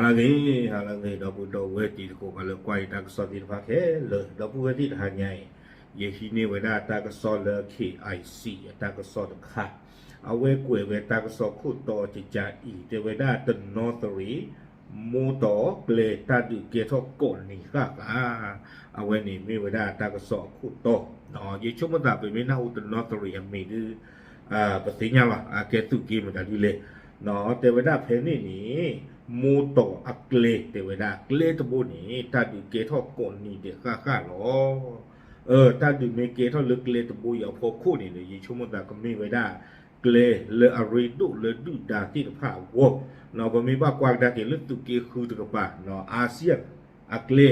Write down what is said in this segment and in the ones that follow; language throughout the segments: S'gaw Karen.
ဟါလၢအဂ့ၤ, ဟါလၢအဂ့ၤ ဒီပုၢ်ဒီဝဲၢ်တံၤသကိး ပှၤလၢကွၢ်ယတၢ်ကစီၣ်သ့ၣ်တဖၣ်ခဲလၢာ်, ဒီပုၢ်ဝဲၢ်သ့ၣ်တဟါညါအံၤ, ယဟံးန့ၢ်ဝဲဒၣ်တၢ်ကစီၣ်လၢ K I C အတၢ်ကစီၣ်တခါ, အဝဲကွဲးဝဲတၢ်ကစီၣ်ခိၣ်တီတကးအံၤ တဲဝဲဒၣ်တနီသရံၣ် မိၢ်တီၢ်ကျဲတၢ်ဒုးကဲထီၣ်ကိးနံၤဃၣ်ဃၣ်, အဝဲန့ၣ်မ့ၢ်ဝဲဒၣ်တၢ်ကစီၣ်အခိၣ်တီ, ယဆိကမိၣ်သးပမ့ၢ်နၢ်ဟူတနီသရံၣ်အမံၤဒုး ပသ့ၣ်ညါဘၣ် အကဲသုးက့မတၤဒ်လဲၣ်, တဲဝဲဒၣ်ဖဲန့ၣ်န့ၣ် မိၢ်တီၢ်အကျဲ တဲဝဲဒၣ်ကျဲတဘိန့ၣ် တၢ်ဒုးကဲထီၣ်ကိးနံၤဒဲးဃၣ်ဃၣ်လီၤ. တၢ်ဒုးမ့ၢ်ကဲထီၣ်လၢကျဲတဘိအံၤအဖီခိၣ်န့ၣ်ဒီး ယဆိကမိၣ်သးကမ့ၢ်ဝဲဒၣ် ကျဲလၢအရ့ဒိၣ်လၢဒုၣ်ဒါသ့ၣ်တဖၣ်အဂီၢ်, ပမ့ၢ်ဘၣ်ကွၢ်ကဒါက့ၤလၢသုးက့ဃုတကပၤ ASEAN အကျဲ,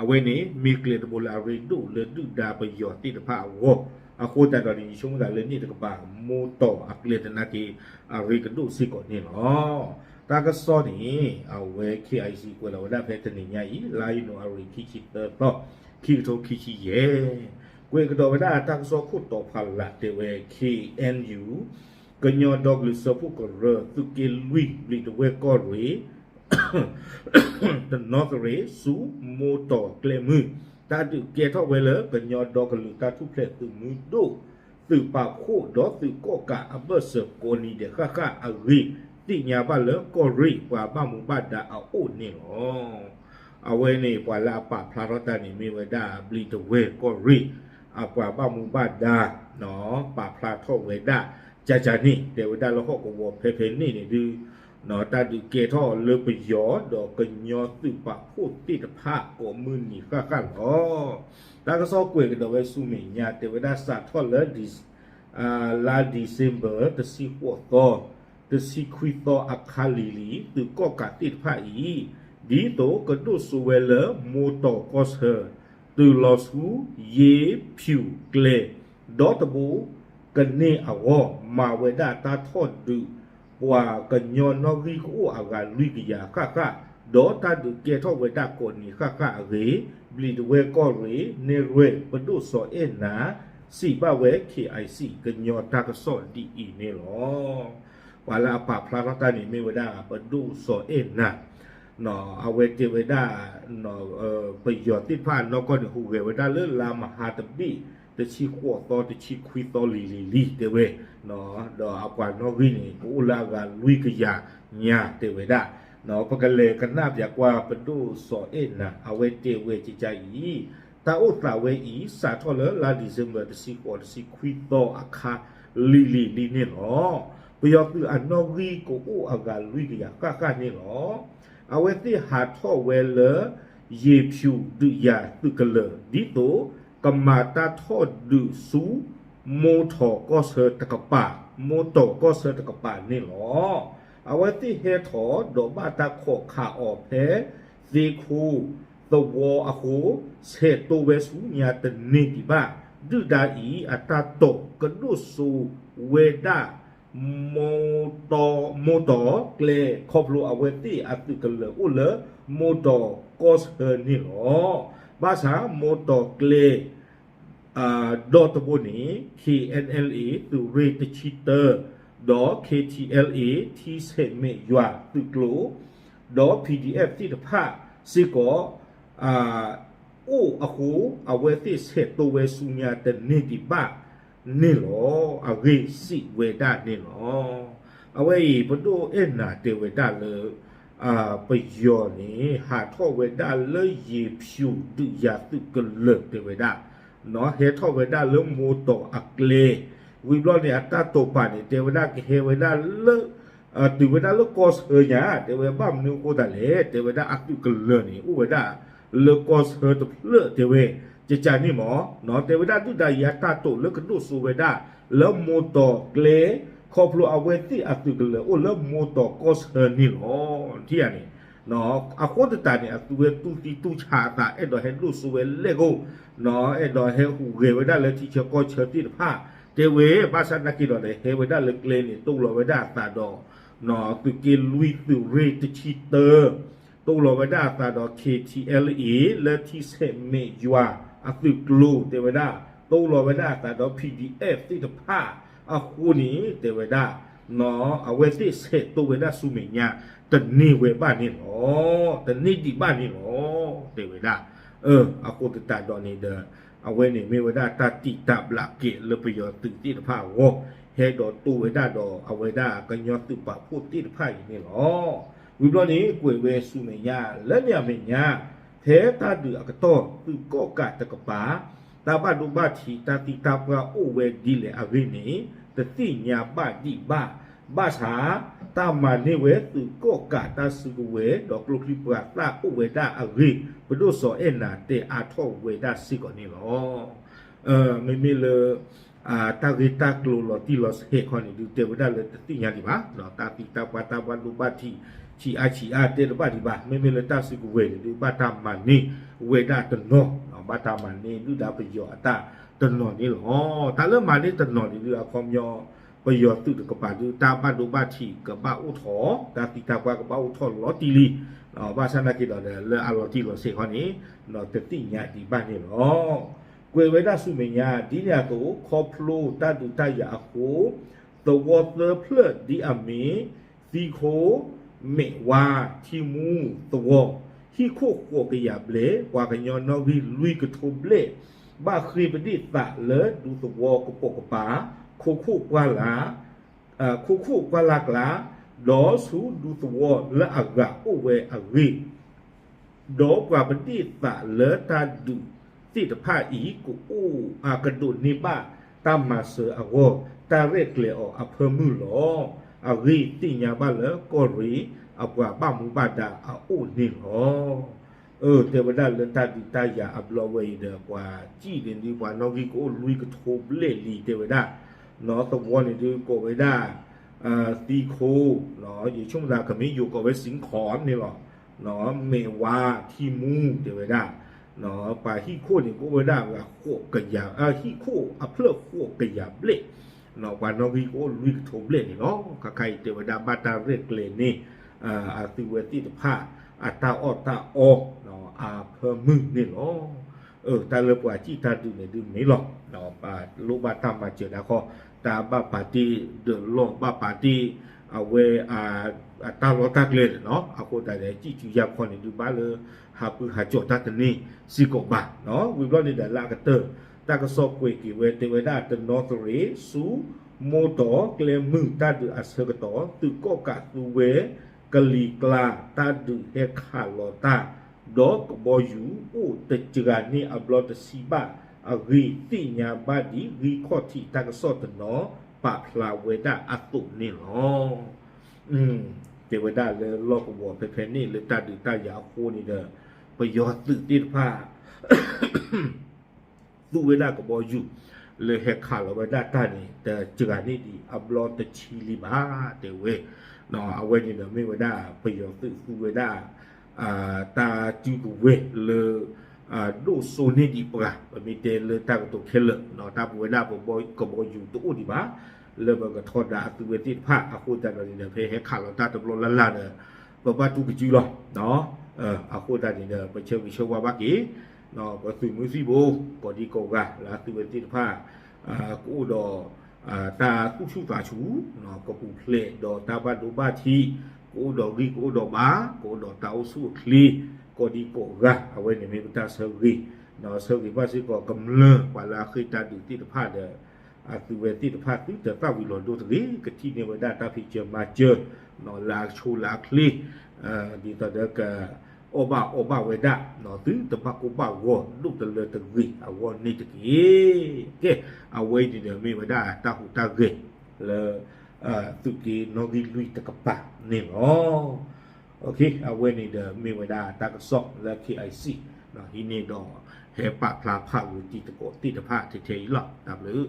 အဝဲန့ၣ်မ့ၢ်ကျဲတဘိလၢအရ့ဒိၣ်လၢဒုၣ်ဒါပယီၤသ့ၣ်တဖၣ်အဂီၢ်, အဃိသတးဒီးန့ၣ် ယဆိကမိၣ်သးလၢန့ၣ်တကပၤ မိၢ်တီၢ်အကျဲသနာ်က့ အရ့ကဒိၣ်စ့ၢ်ကီးန့ၣ်လီၤ. တၢ်ကစီၣ်န့ၣ် အဝဲ K I C ကွဲးလီၤဝဲဒၣ်ဖဲတနံၤညါအံၤ လါယနူၤအါရံၤ ခံဆံသၢသီ, ခံကထိခံဆံယဲၢ်, ကွဲးကဒီးဝဲဒၣ်တၢ်ကစီၣ်ခိၣ်တီဖးလၢ်တဲဝဲ K N U ကညီဒီကလုာ်စၢဖှိၣ်ကရၢ သုးက့လွံၢ် ဘျံးတဝဲၢ်ကီၢ်ရ့ၣ် တနီသရံၣ် ဆူမိၢ်တီၢ်ကျဲမုၢ် တၢ်ဒုးကဲထီၣ်ဝဲလၢ ကညီဒီကလုာ်တၢ်ထူၣ်ဖျဲးသုးမုၢ်ဒိၣ် သုးပာ်ဖှိၣ်ဒီးသုးကီၣ်ကးအဘၢၣ်စၢၤကိးနံၤဒဲးဃၣ်ဃၣ်အဂ့ၢ် သ့ၣ်ညါဘၣ်လၢကီၢ်ရ့ၣ်ပှၤဘၣ်မူဘၣ်ဒါအအိၣ်န့ၣ်လီၤ. အဝဲန့ၣ် ပှၤလၢအပာ်ဖျါထီၣ်တၢ်န့ၣ်မ့ၢ်ဝဲဒၣ် ဘျံးတဝဲၢ်ကီၢ်ရ့ၣ် အပှၤဘၣ်မူဘၣ်ဒါ ပာ်ဖျါထီၣ်ဝဲဒၣ် ကကန့ၣ် တဲဝဲဒၣ်လၢဟီၣ်ကဝီၤဖဲဖဲန့ၣ်န့ၣ်ဒုး တၢ်ဒုးကဲထီၣ်လၢပယီၤဒီးကညီသုးပာ်ဖှိၣ်သ့ၣ်တဖၣ်ကိးမုၢ်နံၤဃၣ်ဃၣ်လီၤ. တၢ်ကစီၣ်ကွဲးကဒီးဝဲဆူမဲာ်ညါ တဲဝဲဒၣ်စးထီၣ်လၢ လါ December တဆံဃိးသီ တဆံခွံသီအခါလံၤလံၤ သုးကီၣ်ကးသ့ၣ်တဖၣ်အံၤ ဒ်သိးကဒိၣ်စိဝဲလၢမိၢ်တီၢ်ကီၢ်ဆၢ တုၤလီၤဆူ ယ့ၤဖၠူၣ်ကျဲ ဒီတဘိ ကန့ၢ်အဂီၢ် မၤဝဲဒၣ်တၢ်ထီၣ်ဒုး ပှၤကညီနီၣ်ဂံၢ်ကအိၣ်အဂၤလွံၢ်ကယၤဃၣ်ဃၣ်, ဒီးတၢ်ဒုးကဲထီၣ်ဝဲဒၣ်ကိးနံၤဃၣ်ဃၣ်အဂ့ၢ် ဘျံးတဝဲၢ်ကီၢ်ရ့ၣ် နဲၣ်ရွဲၣ် ပဒိၣ်စီၤအဲၣ်နၤ စံးဘၣ်ဝဲ K I C ကညီတၢ်ကစီၣ်ဒ်အံၤန့ၣ်လီၤ. ပှၤလၢအပာ်ဖျါထီၣ်တၢ်န့ၣ်မ့ၢ်ဝဲဒၣ် ပဒိၣ်စီၤအဲၣ်နၤ အဝဲတဲဝဲဒၣ် ပယီၤသ့ၣ်တဖၣ်အနီၢ်ကီၢ်န့ၣ် ဟူးဂဲၤဝဲဒၣ်လၢလါမဟါတဘ့ၣ် တဆံဃိးသီ တဆံခွံသီလံၤလံၤလံၤ တဲဝဲ, ဒီးအပှၤနီၣ်ဂံၢ်န့ၣ် ကအိၣ်လၢအဂၤလွံၢ်ကယၤညါ တဲဝဲဒၣ်, ပကလဲၤကနၣ်ပၠးကွၢ်ပဒိၣ်စီၤအဲၣ်နၤ အဝဲတဲဝဲကကအံၤ, တၢ်အိၣ်သးဝဲအံၤ စးထီၣ်လၢလါ December တဆံဃိး တဆံခွံသီအခါ လံၤလံၤလံၤန့ၣ်လီၤ. ပယီၤသုးအနီၣ်ဂံၢ်ကအိၣ်အဂၤလွံၢ်ကယၤဃၣ်ဃၣ်န့ၣ်လီၤ. အဝဲသ့ၣ်ဟးထီၣ်ဝဲလၢ ယ့ၤဖၠူၣ်ဒုးယၤသုးကလၢၤ ဒ်သိးကမၤတၢ်ထီၣ်ဒုးဆူ မိၢ်တီၢ်ကီၢ်ဆၢတကပၤ, မိၢ်တီၢ်ကီၢ်ဆၢတကပၤန့ၣ်လီၤ. အဝဲသ့ၣ်ဟဲထီၣ်ဒီးဘၣ်တၢ်ခိးခးအီၤဖဲ သ့ခိ သဝီအဃိ ဆဲးတိဝဲဆူညါတန့ၢ်ဒံးဘၣ်. ဒုၣ်ဒါအံၤအတၢ်တိာ်ကဒိၣ်စိဝဲဒၣ် မိၢ်တီၢ်ကျဲ ခီဖျိအဝဲသ့ၣ်အသုးကလၢၤအိၣ်လၢ မိၢ်တီၢ်ကီၢ်ဆၢန့ၣ်လီၤ. ဘၣ်ဆၣ်မိၢ်တီၢ်ကျဲ ဒီတဘိန့ၣ် K N L A သုးရ့ၣ်တဆံတၢ ဒီး K T L A ထံဆဲးမဲးယွၤသုးကျိၤ ဒီး P D F သ့ၣ်တဖၣ်စ့ၢ်ကီး အိၣ်အဃိ အဝဲသ့ၣ်ဆဲးတိဝဲဆူညါတန့ၢ်ဒံးဘၣ်န့ၣ်လီၤ. အဂ့ၢ်စံးဝဲဒၣ်န့ၣ်လီၤ. အဝဲအံၤ ပဒိၣ်အဲၣ်နၤတဲဝဲဒၣ်လၢ ပယီၤန့ၣ် ဟးထီၣ်ဝဲဒၣ်လၢယ့ၤဖၠူၣ်ဒုးယၤသုးကလၢၤတဲဝဲဒၣ်, ဟဲထီၣ်ဝဲဒၣ်လၢမိၢ်တီၢ်အကျဲ, ဝံၤဘျီန့ၣ် အတၢ်တိာ်ပာ်န့ၣ် တဲဝဲဒၣ်ကဟဲဝဲဒၣ်လၢ တုၤဝဲဒၣ်လၢကီၢ်ဆၢညါ တဲဝဲဘၣ်မနုၤအဃိသတးလဲၣ် တဲဝဲဒၣ်အသုးကလၢၤန့ၣ် အိၣ်ဝဲဒၣ်လၢကီၢ်ဆၢတဖျၢၣ်တဲဝဲ, ကကန့ၣ်မး, တဲဝဲဒၣ်ဒုၣ်ဒါအံၤအတၢ်တိာ်လၢကဒိၣ်စိဝဲဒၣ် လၢမိၢ်တီၢ်ကျဲ ခီဖျိအဝဲသ့ၣ်အသုးကလၢၤအိၣ်လၢမိၢ်တီၢ်ကီၢ်ဆၢန့ၣ်လီၤ. ထံၣ်ဧါန့ၣ် အဃိသတးန့ၣ် အသုဝဲတူၢ်သံတူၢ်ဆါအသး အဲၣ်ဒိးဟဲဒိၣ်စိဝဲလဲၣ်ဂိၢ်, အဲၣ်ဒိးဟဲဟူးဂဲၤဝဲဒၣ်လၢထံဆၢကီၢ်ဆၢသ့ၣ်တဖၣ်, တဲဝဲ ဘၣ်ဆၣ်သနာ်က့ဒီး ဟဲဝဲဒၣ်လၢကျဲန့ၣ် တိၢ်လီၤဝဲဒၣ်အသးဒီး သုးက့လွံၢ်သုးရ့ၣ်တဆံတၢ တိၢ်လီၤဝဲဒၣ်အသးဒီး K T L A လၢထံဆဲးမဲးယွၤအသုးကျိၤ တဲဝဲဒၣ် တိၢ်လီၤဝဲဒၣ်အသးဒီး P D F သ့ၣ်တဖၣ်အဃိန့ၣ် တဲဝဲဒၣ် အဝဲသ့ၣ်ဆဲးတိၢ်ဝဲဒၣ်ဆူမဲာ်ညါ တန့ၢ်ဝဲဘၣ်န့ၣ်လီၤ. တန့ၢ်ဒံးဘၣ်န့ၣ်လီၤ တဲဝဲဒၣ်. အဃိသတးဒီးန့ၣ်ဒီး အဝဲန့ၣ်မ့ၢ်ဝဲဒၣ်တၢ်တံာ်တာ်ဘျးကဲးလၢပယီၤသုးသ့ၣ်တဖၣ်အဂီၢ် ဟဲဒီးတိၢ်ဝဲဒၣ်ဒီးအဝဲဒၣ်ကညီသုးပာ်ဖှိၣ်သ့ၣ်တဖၣ်အံၤန့ၣ်လီၤ. ဝံၤဘျီန့ၣ် ကွဲးဝဲဆူမဲာ်ညါ လၢန့ၣ်အမဲာ်ညါ ဖဲတၢ်ဒုးအကတီၢ် သုးကီၣ်ကးတကပၤ တၢ်ဘၣ်ဒိဘၣ်ထံး တၢ်သံတၢ်ပှၢ်အိၣ်ဝဲဒ်လဲၣ်အဂ့ၢ်န့ၣ် တသ့ၣ်ညါဘၣ်ဒံးဘၣ်. ဘၣ်ဆၣ် တၢ်မၤန့ၢ်ဝဲသုးကီၣ်ကးတၢ်စုကဝဲၤ ဒီးကျိချံပှၤသၣ်အိၣ်ဝဲဒၣ်အဂ့ၢ် ပဒိၣ်စီၤအဲၣ်နၤတဲအါထီၣ်ဝဲဒၣ်စ့ၢ်ကီးန့ၣ်လီၤ. မ့မ့ၢ်လၢ တၢ်ဂ့ၢ်တၢ်ကျိၤလီၤတံၢ်လီၤဆဲးခီန့ၣ်ဒုး တဲဝဲဒၣ်လၢတသ့ၣ်ညါဒံးဘၣ်, တၢ်သံတၢ်ပှၢ်တၢ်ဘၣ်ဒိဘၣ်ထံး ဆံးအါဆံးအါတဲတဘၣ်ဒံးဘၣ်. မ့မ့ၢ်လၢတၢ်စုကဝဲၤန့ၣ်ဒုး ဘၣ်တၢ်မၤန့ၢ်ဝဲဒၣ်တနီၤ, ဘၣ်တၢ်မၤန့ၢ်ဒုၣ်ဒါပယီၤအတၢ်တနီၤန့ၣ်လီၤ. တၢ်လၢမၤန့ၢ်တနီၤန့ၣ်ဒုး အခီပညီ ပယီၤသုးတကပၤဒုး တၢ်ဘၣ်ဒိဘၣ်ထံးကဘၣ်အိၣ်ထီၣ်, တၢ်သံတၢ်ပှၢ်ကဘၣ်အိၣ်ထီၣ်လီၤတံၢ်လံ. ဘၣ်ဆၣ်နာ်က့ဒီး လၢအလီၤတံၢ်လီၤဆဲးခီန့ၣ် တသ့ၣ်ညါဒံးဘၣ်န့ၣ်လီၤ. ကွဲးဝဲဒၣ်ဆူမဲာ်ညါ ဒ်န့ၣ်အသိး ခီဖျိတၢ်ဒုးတၢ်ယၤအဃိ သဝီသၢဖျၢၣ်ဒ်အမ့ၢ် သံခိ, မဲာ်ဝါ, ထံမူ, သဝီ, ဟံၣ်ခိၣ်ဃိးကယၤဘျဲၣ်, ပှၤကညီနီၣ်ဂံၢ်လွံၢ်ကထိဘျဲၣ် ဘၣ်ဃ့ၢ်ပဒ့ၣ်သးလၢဒူသဝီကပိာ်ကပၤ ခိခိၣ်ပှၢ်လၢ် ခိခိၣ်ပှၢ်လၢ်ကျါ, ဒီးဆူဒူသဝီလၢအဂၤအိၣ်ဝဲအဂ့ၢ်, ဒီးပှၤပဒ့ၣ်သးလၢတၢ်ဒုးသ့ၣ်တဖၣ်အံၤ ကအိၣ် ကဒိးန့ၢ်ဘၣ်တၢ်မၤစၢၤအဂီၢ် တၢ်ရဲၣ်ကျဲၤအီၤအဖၢမုၢ်လီၤ. အဂ့ၢ်သ့ၣ်ညါဘၣ်လၢကီၢ်ရ့ၣ် အပှၤဘၣ်မူဘၣ်ဒါအအိၣ်န့ၣ်လီၤ. အၢ တဲဝဲဒၣ်လၢတၢ်ဒုးတၢ်ယၤအဘျီဝဲအံၤဒီး ပှၤစံၣ်န့ၣ်ဒုး ပှၤနီၣ်ဂံၢ်ကအိၣ်လွံၢ်ကထိဘျဲၣ်လံ တဲဝဲဒၣ်, နီၢ်သဝီန့ၣ်ဒုးကိးဝဲဒၣ် သံခိ, ယဆိကမိၣ်သး ကမ့ၢ်ယိၤကိးဝဲစ့ၢ်ကီးန့ၣ်လီၤ. မဲာ်ဝါ, ထံမူ တဲဝဲဒၣ်, ပှၤဟံၣ်ခိၣ်န့ၣ် ကအိၣ်ဝဲဒၣ်ဂၤဃိးကယၤ, ဟံၣ်ခိၣ်အဖျၢၣ်ဃိးကယၤဘျဲၣ်, ပှၤနီၣ်ဂံၢ်ကအိၣ်လွံၢ်ကထိဘျဲၣ်န့ၣ်လီၤ. ခါခါအံၤတဲဝဲဒၣ်ဘၣ်တၢ်ရဲၣ်ကျဲၤန့ၢ် အသုဝဲသ့ၣ်တဖၣ် အတၢ်အီၣ်တၢ်အီ အဖၢမုၢ်န့ၣ်လီၤ. အၢ တၢ်လၢပှၤစံၣ်တၢ်ဒုးန့ၣ်ဒုးမ့ၢ်လီၤ. လိၣ်ဘၣ်တၢ်မၤစၢၤတၢ်ဃီ, တၢ်ဘၣ်ပာ်တ့ၢ်ဒၢးလီၢ် ဘၣ်ပာ်တ့ၢ် အဝဲ အတၢ်လီၢ်တၢ်ကျဲန့ၣ်လီၤ. အဃိသတးဒီး စံၣ်စုယါခီန့ၣ်ဒုး ဘၣ်လၢဟးပၢဟးကၠီၤတၢ်တန့ၢ်စ့ၢ်ကီးဘၣ်. ဝံၤဘျီန့ၣ်ဒီးလၢအကတၢၢ် တၢ်ကစီၣ်ကွဲးက့ၤဝဲ တဲဝဲဒၣ်တနီသရံၣ် ဆူ မိၢ်တီၤကျဲမုၢ်တၢ်ဒုးအဆၢကတီၢ် သုးကီၣ်ကးသူဝဲ ကလံၤကျါ တၢ်ဒုးဟဲခးလီၤတၢ် ဒီးကဘီယူၤအိၣ်တစှၤန့ၢ်အဘျီတဆံဘၣ်အဂ့ၢ် သ့ၣ်ညါဘၣ်ဒ် ဂံၢ်ခီၣ်ထံးတၢ်ကစီၣ်တနီၤ ပာ်ဖျါဝဲဒၣ်အသိးန့ၣ်လီၤ. တဲဝဲဒၣ်လၢလီၢ်ကဝီၤဖဲဖဲန့ၣ် လၢတၢ်ဒုးတၢ်ယၤအဃိန့ၣ်ဒီး ပယီၤသုးသ့ၣ်တဖၣ် သူဝဲဒၣ်ကဘီယူၤ လၢဟဲခးလီၤဝဲဒၣ်တၢ်န့ၣ် တစှၤန့ၢ်ဒံးအဘျီတဆံလံဘၣ် တဲဝဲ. အဝဲန့ၣ်ဒီးမ့ၢ်ဝဲဒၣ် ပယီၤသုးသူဝဲဒၣ် တၢ်စုကဝဲၤလၢ ဒိၣ်စိန့ၢ်ဒံးပှၤ ပမ့ၢ်တဲလၢတၢ်ကတိၤခဲလၢာ် တၢ်ပဝဲဒၣ်ပကဘီယူၤတအိၣ်ဒံးဘၣ် လၢပကထီဒါအသုဝဲသ့ၣ်တဖၣ် အဃိသတးဒီးန့ၣ်ဒီး ဖဲဟဲခးလီၤတၢ်တဘျီလၢ်လၢ်ဒီး ပဘၣ်တူၢ်ကစုလီၤ. အဃိသတးန့ၣ်ဒီး ပဆၢဂ့ၤဆၢဝါဘၣ်က့ၤ ပသုးမုၢ်သံၣ်ဘိ ကိးဒံကိးဂၤလၢအသုဝဲသ့ၣ်တဖၣ် ကအိၣ်ဒီး တၢ်သူၣ်ဆူၣ်သးဆူၣ် ကပူၤဖျဲးဒီးတၢ်ဘၣ်ဒိဘၣ်ထံး ကအိၣ်ဒီးဂံၢ်ကအိၣ်ဒီးဘါ ကအိၣ်ဒီးတၢ်အိၣ်ဆူၣ်အိၣ်ချ့ ကိးဒံကိးဂၤ အဝဲန့ၣ်မ့ၢ်ပတၢ်ဆၢဂ့ၤ ဆၢဂ့ၤဘၣ်စ့ၢ်ကီးကမျၢၢ်ပှၤလၢအဃ့ၢ်တၢ်ဒုးသ့ၣ်တဖၣ်ဒီး အသုဝဲသ့ၣ်တဖၣ်သုတသၣ်ဝံၤလီၤဒိတဂ့ၤ ကထံၣ်န့ၢ်ဝဲဒၣ်တၢ်ဖံးစၢၤမၤစၢၤ လၢအဆိလၢအချ့ ဒ်သိးဒီးက အီၣ်ဘၣ်အီဘၣ်ဝဲဒၣ် သုတဘၣ်ကိၢ်ဘၣ်ဂီၤဒိၣ်တလၢတဂ့ၤအဂီၢ်န့ၣ်တက့ၢ်. ကဲ အဝဲအံၤန့ၣ်ဒီးမ့ၢ်ဝဲဒၣ်တၢ်ဟူးတၢ်ဂဲၤလၢ သုးက့နီၣ်ဂံၢ်လွံၢ်တကပၤန့ၣ်လီၤ. အဝဲန့ၣ်ဒီးမ့ၢ်ဝဲဒၣ်တၢ်ကစီၣ်လၢ KIC ဟံးန့ၢ်ဒီးဟဲပာ်ဖျါဖးဂုာ်တံၤသကိးသ့ၣ်တဖၣ်ထဲထဲအံၤလီၤ. တၢ်ဘျုး